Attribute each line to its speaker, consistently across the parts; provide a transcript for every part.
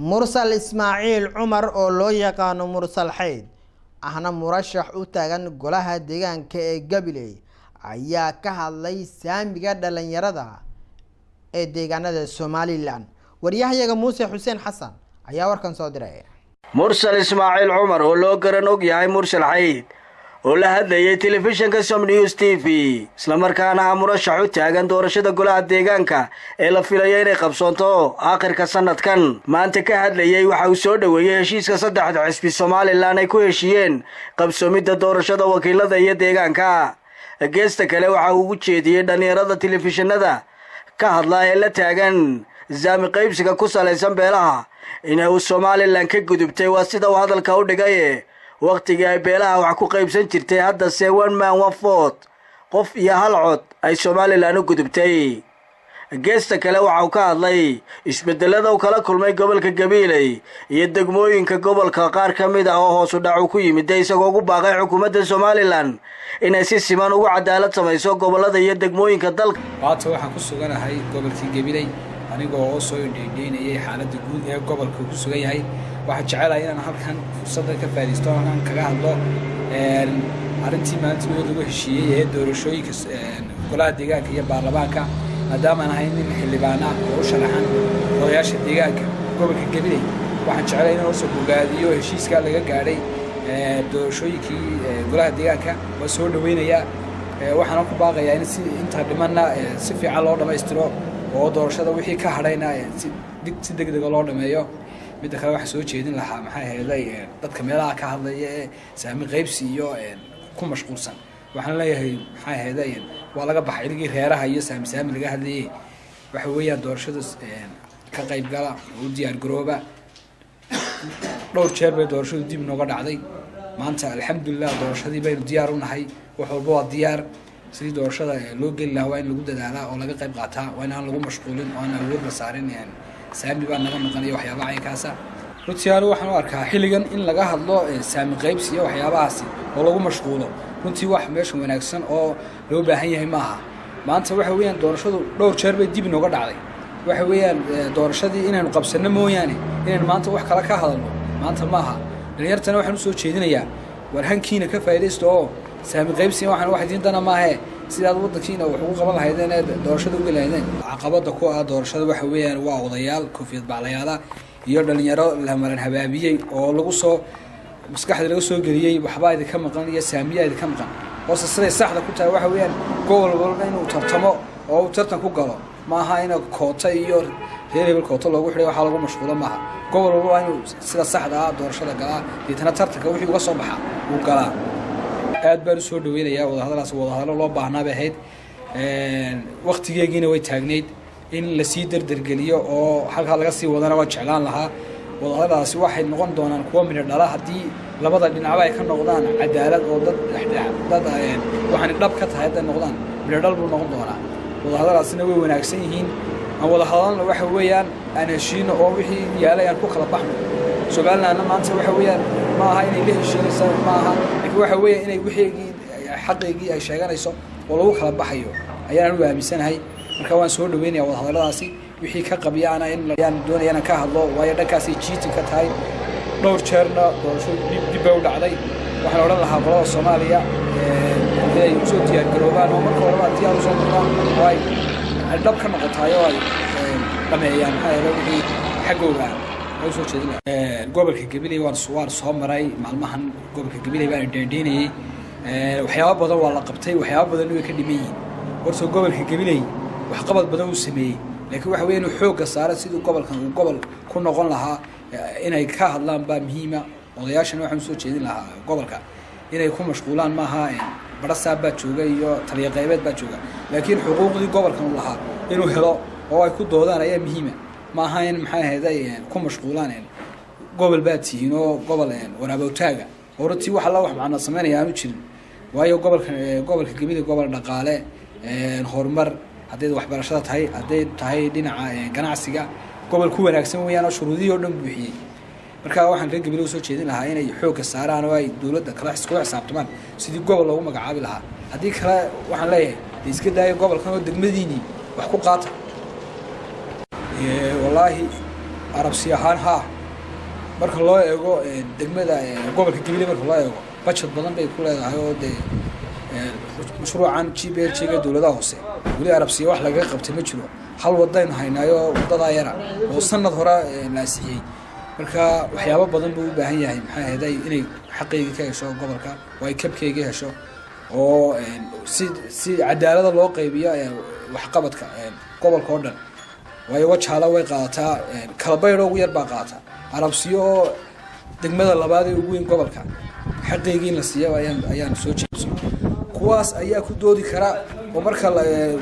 Speaker 1: Mursal Ismaaciil Cumar oo loo yaqaano Mursal Xayd, ahna murashax u taagan golaha deegaanka ee Gabiley, ayaa ka hadlay saamiga dhalinyarada ee deegaanada Somalilan. Waryahayaga Muuse Xuseen Xasan ayaa warkan soo diray.
Speaker 2: Mursal Ismaaciil Cumar oo loo garan og yahay Mursal Xayd oo la hadlayay telefishinka Som News TV, islamarkaana ah murashax u taagan doorashada golaha deegaanka ee la filayo inay qabsoonto aakhirka sanadkan, maanta ka hadlayay waxa uu soo dhoweeyey heshiiska saddexda xisbi Somalilan ay ku heshiiyeen qabsoomidda doorashada wakiilada iyo deegaanka. Geesta kale waxa uu ugu jeediyey dhallinyarada telefishinada ka hadla ee la taagan saami qaybsiga ku salaysan beelaha inay uu Somalilan ka gudubtay, waa sida uu hadalka u dhigaye, wakhtigii ay beelaha wax ku qaybsan jirtay, haddase one man one vote, qof iyo hal cod, ay Somalilan u gudubtay. Geesta kale waxa uu ka hadlay isbedelada uu kala kulmay gobolka Gabiiley iyo degmooyinka gobolka qaar ka mid ah oo hoosu dhac uu ku yimid, isagoo ugu baaqay xukuumadda Somalilan inay si siman ugu cadaalad samayso gobolada iyo degmooyinka dalka.
Speaker 3: Maanta waxaan ku suganahay gobolkii Gabiley, anigoo oo soo indheydheynayay xaaladda guud ee gobolka uu ku sugan yahay. Waxaan jecelahay inaan halkan fursaddan ka faa'iidaysto, halkan kaga hadlo arrintii maalintii lagu heshiiyey ee doorashooyinka golaha deegaanka iyo baarlamaanka, maadaama aan ahay nin xildhibaan ah oo u sharaxan odayaasha deegaanka gobolka Gabiley. Waxaan jecelahay inaan horsoo bogaadiyo heshiiskaa laga gaadhay doorashooyinkii golaha deegaanka. Waa soo dhaweynayaa, waxaana ku baaqayaa in si inta dhimanna si fiican loo dhammaystiro oo doorashada wixii ka hadhayna si degdega loo dhameeyo. Midda kale, waxaan soo jeedin lahaa, maxay ahayd, dadka meelaha ka hadlaya ee saami qaybsi iyo ku mashquulsan, waxaan leeyahay, maxay ahayd, waa laga baxay xilligii reeraha iyo saami saami laga hadlayay. Waxa weeyaan doorashada ka qayb gala oo u diyaar garooba. Dhowr jeer bay doorashadu dib nooga dhacday. Maanta, alxamdulilah, doorashadii baynu diyaar u nahay, wax walba waa diyaar. Sidii doorashada loo geli lahaa waa in lagu dadaalaa oo laga qayb qaataa, waa in aan lagu mashquulin oo aan awood la saarin saami baa naga maqan iyo waxyaabaha caynkaasa. Runtii anigu waxaan u arkaa xilligan in laga hadlo saami qaybsi iyo waxyaabahaasi oo lagu mashquulo runtii wax meesha wanaagsan oo loo baahan yahay maaha. Maanta waxa weeyaan doorashadu dhowr jeer bay dib inooga dhacday. Waxa weeyaan doorashadii inaynu qabsanno mooyaane, inaynu maanta wax kale ka hadalno maanta maaha. Dhalinyartana waxaan usoo jeedinayaa, war hankiina ka faa'iidaysta oo saami qaybsiga waxaan wax idiin dana maahe, sidaad waddankiina wax ugu qaban lahaydeen ee doorashada uga lahaydeen. Caqabada ku ah doorashada waxa weeyaan waa odayaal koofiyad baclayaala iyo dhalinyaro la maran habaabiyey oo lagu soo maskaxda laga soo geliyey waxbaa idinka maqan iyo saamiyaa idinka maqan. Hoose siday saxda ku tahay waxa weeyaan gobol walba inuu tartamo oo uu tartan ku galo. Ma aha in koota iyo reer hebel koota loogu xidhay, waxaa lagu mashquulo maaha. Gobol walba waa inuu sida saxda ah doorashada galaa, deetana tartanka wixii uga soo baxa uu galaa. Aad baan usoo dhaweynayaa wadahadalaas. Wadahadallo loo baahnaa bay ahayd, waktigeegiina way taagnayd. In lasii derdergeliyo oo halkaa laga sii wadana waan jeclaan lahaa. Wadahadaladaasi waxay noqon doonaan kuwo midho dhala haddii labada dhinacba ay ka noqdaan cadaalad oo dad dad waxaani dhab ka tahay hadday noqdaan, midho dhal buu noqon doonaa. Wadahadalaasina way wanaagsan yihiin. Aan wada hadalna, waxa weeyaan aan heshiino oo wixii yaalay aan ku kala baxno. Somalilandna maanta waxa weeyaan ma aha inay la heshiinayso ma aha, laakiin waxa weeya inay wixeygii xaqaygii ay sheeganayso oo lagu kala baxayo ayaan anigu aaminsanahay. Marka waan soo dhaweynaya wadahadalladaasi. Wixii ka qabyaana in ayaan doonaya inaan ka hadlo, waayo dhankaasay jiitin ka tahay. Dhowr jeerna doorasho dib dib bay u dhacday. Waxaan odhan lahaa qolada Soomaaliya inay usoo diyaargaroobaan oo marka horeba diyaar usoo noqdaan oo ay dhab ka noqotaay oo ay dhameeyaan, maxaa yeele wixii xaggooga ah usoo jeedin lahaa. Gobolka Gabiley waan soo maray maalmahan. Gobolka Gabiley baan dheendheynayey. Waxyaabo badan waa la qabtay, waxyaabo badan way ka dhiman yihiin. Horta gobolka Gabiley waxqabad badan uu sameeyey, laakiin waxa weya inuu xoogga saaro sidii gobolkan uu gobol ku noqon lahaa inay ka hadlaan baa muhiima. Odayaashana waxaan usoo jeedin lahaa gobolka inay ku mashquulaan maaha barasaab baa jooga iyo taliya qaybeed baa jooga, laakiin xuquuqdii gobolkan uu lahaa inuu helo oo ay ku doodaan ayaa muhiima. Ma aha in, maxay ahayd, ay ku mashquulaan gobol baa tihiin oo gobol waraabowtaaga oo runtii wax alla wax macno sameynaya aanu jirin. Waayo gobolka gobolka Gabiley gobol dhaqaale, horumar, hadday waxbarashada tahay, hadday tahay dhinaca ganacsiga, gobol ku wanaagsan weeyaan oo shuruudihii oo dhan buuxiyey. Marka waxaan reer Gabiley usoo jeedin lahaa inay xoogga saaraan oo ay dowladda kala kula xisaabtamaan sidii gobol loogu magacaabi lahaa. Haddii kale waxaan leeyahay de iska daayo gobolkan oo degmadiinii wax ku qaata. Wallaahi Arabsiyo ahaan haa, marka loo eego degmada gobolka Gabiley, marka loo eego bajad badan bay ku leedahay oo dee mashruucan GPLG-ga dowladaha hoose weli Arabsiyo wax lagaga qabtay ma jiro. Hal wadaynu haynaayo, wadadaa yara oo sanad hore la ansixiyey. Marka waxyaabo badan buu u baahan yahay, maxay ahayd, inay xaqaygii ka hesho gobolka oo ay kabkeyga hesho oo si cadaalada loo qaybiyo waxqabadka gobolka oo dhan. Waayo Wajaala way qaadataa, Kalabaydho ugu yar baa qaadataa. Arabsiyo oo degmada labaad ee ugu weyn gobolka xaqaygii in la siiyo ayaan soo jeedso. Kuwaas ayaa ku doodi kara oo marka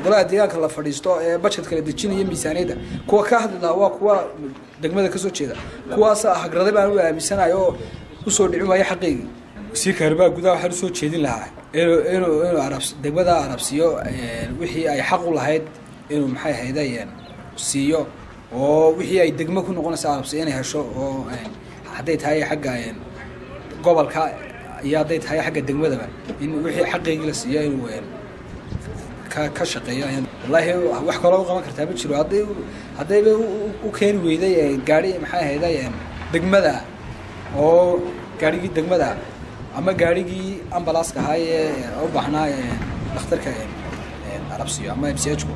Speaker 3: golaha deegaanka la fadhiisto ee budgetka la dejinaya, miisaaniyadda, kuwa ka hadli lahaa waa kuwa degmada kasoo jeeda. Kuwaasa hagraday baan u aaminsanahay oo usoo dhicin waayo xaqaygii. Wasiirka arrimaha gudaha waxaan usoo jeedin lahaa inuu arab degmada Arabsiyo wixii ay xaq u lahayd inuu, maxay ahayday, siiyo oo wixii ay degmo ku noqonaysa Arabsiyo inay hesho, oo hadday tahay xagga gobolka iyo hadday tahay xagga degmadaba in wixii xaqaygii la siiyo inuu ka shaqeeyo. Wallaahi wax kaloo u qaban kartaa ma jiro. Haddayba u keeni weyday gaari, maxay ahayday, degmada oo gaarigii degmada ama gaarigii ambalaaska ahaa ee u baahnaa dhakhtarka Arabsiyo ama MCH-ku,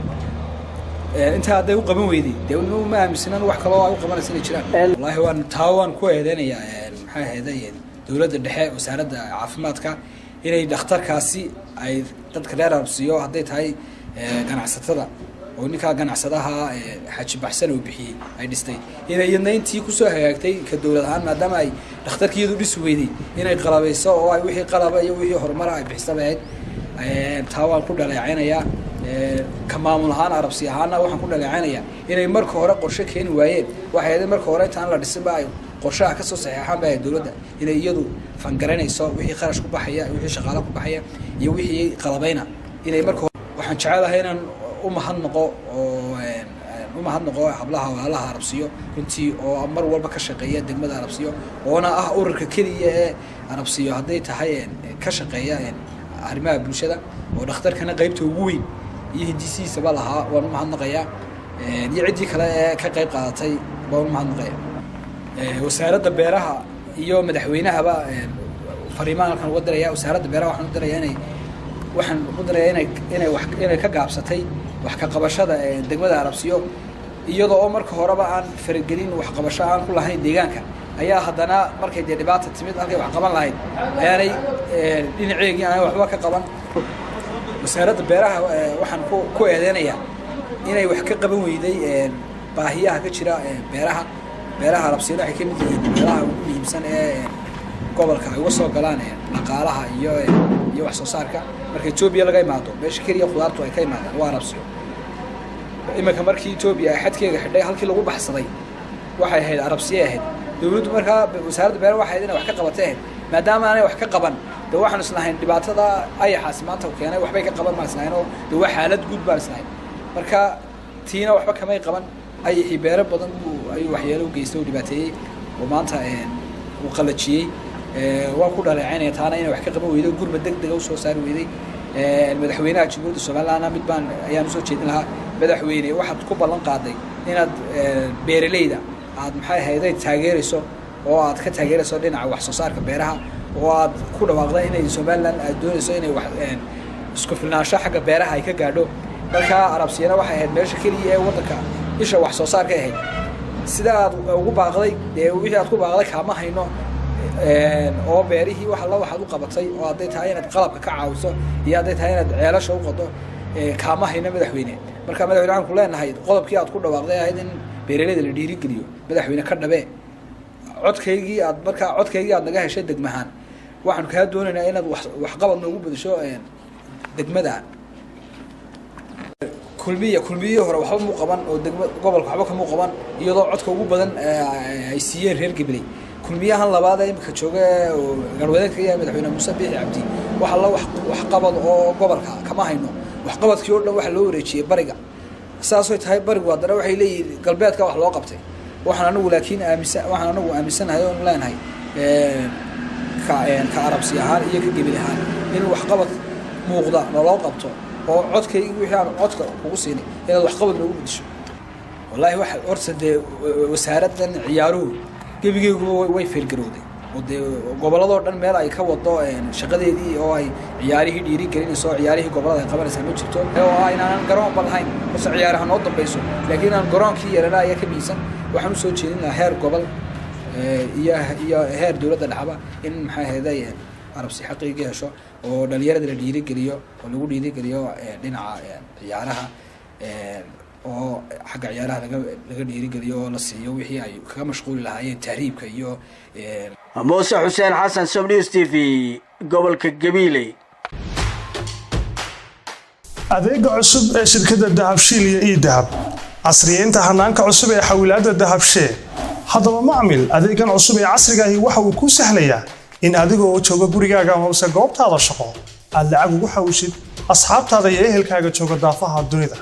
Speaker 3: intaa hadday u qaban weyday, dee ma aaminsanan wax kaloo ay u qabanaysa inay jiraan. Wallaahi waan ku eedeynayaa, maxay ahayday, dowladda dhexe, wasaaradda caafimaadka, inay dhakhtarkaasi ay dadka reer Arabsiyo, hadday tahay ganacsatada oo ninkaa ganacsadaha Xaaji Baxsan uu bixiyey ay dhistay, inay iyadna intii kusoo hagaagtay ka dowlad ahaan, maadaama ay dhakhtarkii iyadu dhisi weyday, inay qalabayso oo ay wixii qalaba iyo wixii horumara ay bixisaba ahayd. Taa waan ku dhaleecaynayaa ka maamul ahaan. Arabsi ahaana waxaan ku dhaleecaynayaa inay marka hore qorshe keeni waayeen. Waxay ahayd marka hore intaan la dhisinba ay qorshaha kasoo saxeexaan bay ahayd dowladda, inay iyadu fangaranayso wixii kharash ku baxaya, wixii shaqaale ku baxaya iyo wixii qalabayna inay marka hore. Waxaan jecelahay inaan u mahadnaqo oo u mahadnaqo hablaha walaalaha Arabsiyo runtii oo mar walba ka shaqeeya degmada Arabsiyo, oona ah ururka keliya ee Arabsiyo hadday tahay ka shaqeeya arrimaha bulshada, oo dhakhtarkana qaybta ugu weyn iyo hindisihiisaba lahaa. Waan u mahadnaqayaa, iyo ciddii kale ee ka qayb qaadatay baan u mahadnaqaya. Wasaaradda beeraha iyo madaxweynahaba fariimahan halkan uga diraya. Wasaaradda beeraha waxaan u dirayaa inay waxaan ugu dirayaa inay wax inay ka gaabsatay wax ka qabashada degmada Arabsiyo, iyadoo oo marka horeba aan faragelin waxqabasho aan ku lahayn deegaanka, ayaa haddana markay dee dhibaata timid, halkay wax qaban lahayd ayaanay dhinaceegii aanay waxba ka qaban. Wasaaradda beeraha waxaan ku eedeynayaa inay wax ka qaban weyday baahiyaha ka jira beeraha. Beeraha Arabsiyana waxay ka mid yihiin meelaha ugu muhiimsan ee gobolka ay uga soo galaan dhaqaalaha iyo wax soo saarka. Marka Etoobiya laga imaado, meesha keliya khudaartu ay ka imaadaan waa Arabsiyo. Iminka markii Etoobiya ay xadkeega xidhay, halkii lagu baxsaday waxay ahayd Arabsiye ahayd. Dowladdu markaa wasaaradda beeraha waxay ahayd inay wax ka qabatay ahayd. Maadaama aanay wax ka qaban, dee waxaan islahayn dhibaatada ayaxaasi maanta keenay waxbay ka qaban baan islahayn, oo dee waa xaalad guud baan islahayn. Marka tiina waxba kamay qaban. Ayaxii beero badan buu ayuu waxyeelo u geystay oo dhibaateeyey oo maanta uu qalajiyey. Waan ku dhaleecaynaya taana inay wax ka qaban weyday, gurmad deg dega usoo saari weyday. Madaxweynaha Jamhuuriyadda Somalilandna mid baan ayaan usoo jeedin lahaa. Madaxweyne, waxaad ku ballan qaaday inaad beeraleyda aad, maxay ahayday, taageerayso oo aad ka taageerayso dhinaca wax soo saarka beeraha, oo aad ku dhawaaqday inay Somaliland aad doonayso inay wax isku filnaansho xagga beeraha ay ka gaadho. Marka Arabsiyana waxay ahayd meesha keliya ee waddanka isha wax soo saarka ahayd. Sida aad ugu baaqday, dee wixii aad ku baaqday kaama hayno, oo beerihii wax alla waxaad u qabatay, oo hadday tahay inaad qalabka ka caawiso iyo hadday tahay inaad ceelasha u qodo, kaama hayno, madaxweyne. Marka madaxweyne, waxaan ku leenahay qodobkii aad ku dhawaaqday ahayd in beeraleyda la dhiirigeliyo, madaxweyne, ka dhabee. Codkaygii aad markaa codkaygii aad naga heshay degmahaan, waxaanu kaa doonaynaa inaad waxqabad noogu bedesho degmada. Kulmiyihii hore waxba muu qaban oo degma gobolka waxba kamuu qaban, iyadoo codka ugu badan ay siiyeen reer Gabiley. Kulmiyahan labaad ee imika jooga oo garwadeenka yahay madaxweyne Muuse Biixi Cabdi, wax alla waxqabad oo gobolka kama hayno. Waxqabadkii oo dhan waxa loo wareejiyey bariga. Saasoy tahay barigu haddana waxay leeyihiin galbeedka wax loo qabtay. Waxaan anagu laakiin aaminsan, waxaan anagu aaminsanahay oon leenahay ka Arabsi ahaan iyo ka Gebil ahaan in waxqabad muuqda naloo qabto, oo codkaygi wixii aan codka kugu siinay inaad waxqabad noogu bedesho. Wallaahi waxa horta dee wasaaraddan ciyaaruhu gebigeyguba way feelgarowday oo dee gobolladoo dhan meel ay ka wado shaqadeedii oo ay ciyaarihii dhiiri gelinayso oo ciyaarihii gobollada ay qabanaysaa ma jirto, oo ah inaanan garoonba lahayn. Horta ciyaaraha noo dambayso, laakiin inaan garoonkii yeelana ayaa ka miisan. Waxaan usoo jeedin lahaa heer gobol iyo heer dowladda dhexba in maxaa ahayday Arabsi xaqiiga hesho oo dhalinyarada la dhiirigeliyo oo lagu dhiirigeliyo dhinaca ciyaaraha, oo xagga ciyaaraha laga dhiirigeliyo oo la siiyo wixii ay kaga mashquuli lahaayeen tahriibka iyo.
Speaker 2: Muuse Xuseen Xasan, Somnews TV, gobolka Gabiiley.
Speaker 4: Adeega cusub ee shirkadda Dahabshiil iyo eDahab, casriyeynta hanaanka cusub ee xawilaadda Dahabshee. Haddaba macmil, adeegan cusub ee casriga ahi waxa uu kuu sahlayaa in adigoo jooga gurigaaga amase goobtaada shaqo aad lacag ugu xawishid asxaabtaada iyo ehelkaaga jooga daafaha dunida.